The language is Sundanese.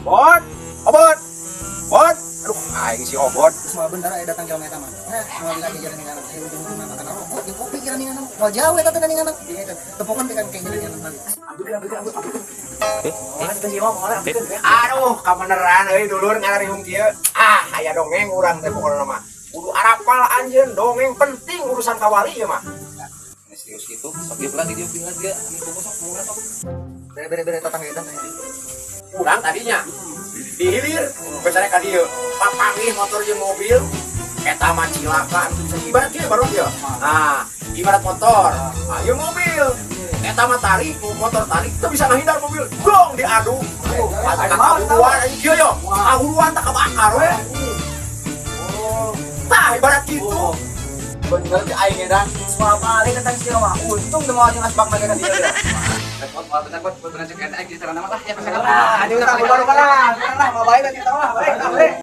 Bot, Obot, Bot. Aduh, aing si Obot. Terus mah bener aya datang jelema eta mah. Nah, moal lagi jalan ninganan. Aya ujung-ujungna makan rokok jeung kopi kira ninganan. Moal jauh eta teh ninganan. Iya eta. Tepokan teh kan kayaknya ninganan balik. Ambilkeun, ambilkeun, ambilkeun. Moal teh si moal ambilkeun. Aduh, kabeneran euy dulur ngarariung kieu. Ah, aya dongeng urang teh pokona mah. Kudu arapal anjeun, dongeng penting urusan kawali ieu mah. Ini serius gitu. Sok dia lagi, dia lagi dia. Ini tunggu sok, mau sok. Bere-bere tetangga eta teh. Urang tadinya di hilir, besarnya ka dieu. Papanggih motor jeung mobil, eta mah cilaka anu bisa ibarat kieu baru kieu. Nah, ibarat motor, ah, ieu mobil. Eta mah tarik, motor tarik, teu bisa ngahindar mobil. Dong diadu. Kahuruan anjing kieu yo. Kahuruan tak kebakar we. Tah ibarat gitu. Bener di aing edan. Semua balik tentang si mah. Untung teu moal jeung asbak mah ka dieu ya. Repot, mau bener buat bener cek enak gitu cara nama lah ya pasal. Lah, anjing utang baru lah. Lah, mau baik kita mah, baik, baik.